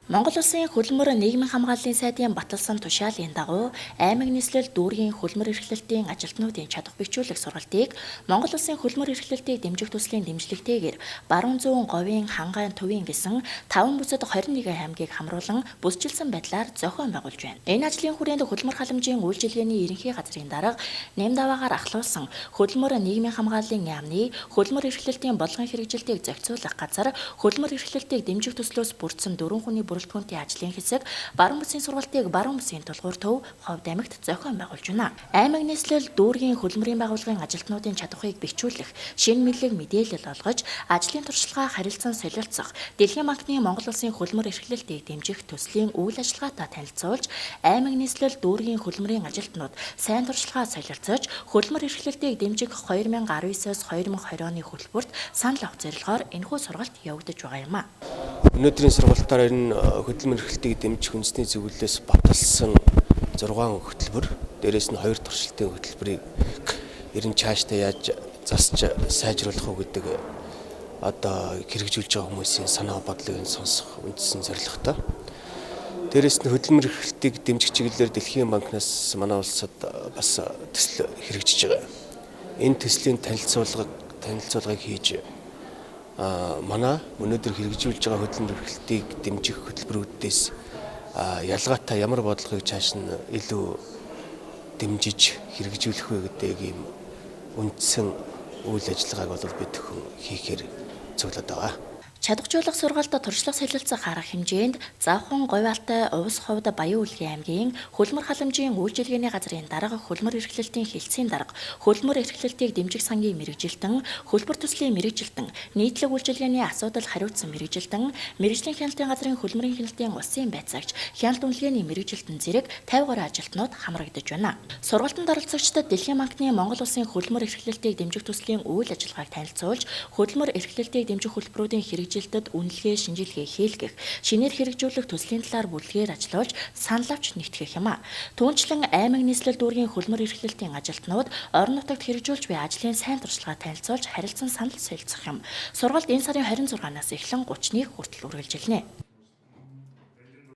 Монгол Улсын хөдөлмөр нийгмийн хамгааллын сайдын баталсан тушаалын дагуу аймаг нийслэл дүүргийн хөдөлмөр эрхлэлтийн ажилтнуудын чадах бичүүлэх сургалтыг Монгол Улсын хөдөлмөр эрхлэлтийг дэмжих төслийн дэмжлэгтэйгээр Баруун зүүн говийн Хангайн Тувын гэсэн 5 бүсэд 21 аймгийг хамруулан бүсчилсэн байдлаар зохион байгуулж байна. Энэ ажлын хүрээнд хөдөлмөр халамжийн үйлчилгээний ерөнхий газрын дарга нэм даваагаар ахлуулсан хөдөлмөр нийгмийн хамгааллын яамны хөдөлмөр эрхлэлтийн бодлогын хэрэгжилтийг зохицуулах газар хөдөлмөр эрхлэлтийг дэмжих төслөөс бүрдсэн 4 хүний бүрэлдэхүүнтэй ажлын хэсэг Баруун бүсийн сургалтыг Баруун бүсийн Тулгуур төв Ховд аймагт зохион байгуулж байна. Аймаг нийслэл дүүргийн хөдөлмөрийн байгууллагын ажилтнуудын чадварыг бэхжүүлэх, шинэ мэдлэг мэдээлэл олгож, ажлын туршлагаа харилцан солилцох, Дэлхийн банкны Монгол Улсын хөдөлмөр эрхлэлтийг дэмжих төслийн үйл ажиллагаатай танилцуулж, аймаг нийслэл дүүргийн хөдөлмөрийн ажилтнууд сайн туршлагаа солилцож, хөдөлмөр эрхлэлтийг дэмжих 2019-оос 2020 оны хөтөлбөрт санал авах зорилгоор энэхүү сургалт явагдаж байгаа юм а. Өнөөдрийн сургалтаар энэ хөдөлмөр эрхлэлтийг дэмжих үндэсний зөвлөлөөс баталсан 6 хөтөлбөр, дээрээс нь 2 туршилтын хөтөлбөрийг ер нь цаашдаа яаж засч сайжруулах уу гэдэг одоо хэрэгжүүлж байгаа хүмүүсийн санаа бодлыг сонсох үндсэн зорилготой. Дээрээс нь хөдөлмөр эрхлэлтийг дэмжих чиглэлээр Дэлхийн банкнаас манай улсад бас төсөл хэрэгжиж байгаа. Энэ төслийн танилцуулгыг хийж манай өнөөдөр хэрэгжүүлж байгаа хөдөлмөр эрхлэлтийг дэмжих хөтөлбөрүүдээс ялгаатай ямар бодлогыг цааш нь илүү дэмжиж хэрэгжүүлэх вэ гэдэг ийм үндсэн үйл ажиллагааг бол бид бүхэн хийхээр цуглаад байгаа. Чадваржуулах сургалт туршлага солилцох арга хэмжээнд Завхан Говьалтай Увс Ховд Баян Үлгийн аймгийн хөдөлмөр халамжийн үйлчилгээний газрын дарга, хөдөлмөр эрхлэлтийн хилцээний дарга, хөдөлмөр эрхлэлтийг дэмжих сангийн мэргэжилтэн, хөтөлбөр төслийн мэргэжилтэн, нийтлэг үйлчилгээний асуудал хариуцсан мэргэжилтэн, мэргэжлийн хяналтын газрын хөдөлмөрийн хяналтын улсын байцаагч, хяналт үнэлгээний мэргэжилтэн зэрэг 50 гаруй ажилтнууд хамрагдаж байна. Сургалтанд оролцогчдод Дэлхийн банкны Монгол Улсын хөдөлмөр эрхлэлтийг дэмжих төслийн үйл ажиллагааг танилцуулж, хөдөлмөр эрхлэлтийг дэмжих хөтөлбөрүүдийн хэрэгжилтэд үнэлгээ, шинжилгээ хийлгэх, шинээр хэрэгжүүлэх төслийн талаар бүлгээр ажиллуулж санал авч нэгтгэх юм а. Түүнчлэн аймаг нийслэл дүүргийн хөдөлмөр эрхлэлтийн ажилтнууд орон нутагт хэрэгжүүлж буй ажлын сайн туршлагаа танилцуулж харилцан санал солилцох юм. Сургалт энэ сарын 26-наас эхлэн 30-ны хүртэл үргэлжилнэ.